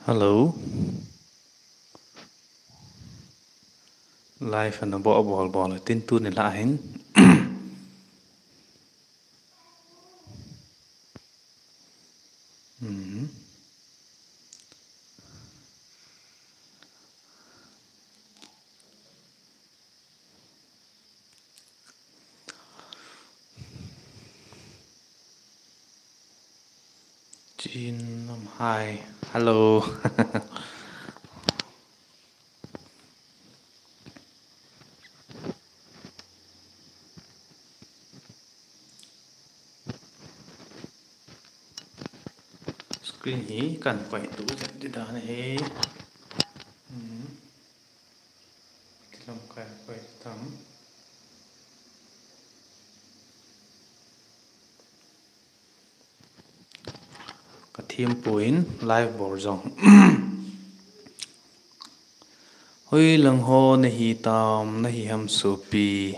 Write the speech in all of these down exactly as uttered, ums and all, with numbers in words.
Hello. Live ana bol bol bol tin tuni lah hin. Mhm. Chin Lam, hi. Hello. Screen hi kan koi tu jep di dan hi. Hmm. Kilam kai koi tam. Ka thim puin live bol jong. Hoilang ho nahi tam, nahi ham sopi.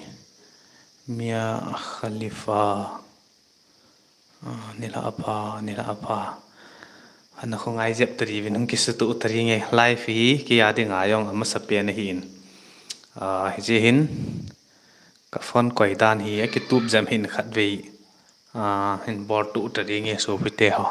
Mia Khalifa. Ah, nilhah apha, nilhah apha. Ana khongai jep tari vin hung kisutuh tari nge. Live hi kei a dinga jong amasapen ahin. Ah, hiche hin ka phone koi dan hi akitup jep hin khatvei. Ah, hin bol tuh tari nge sopite ho.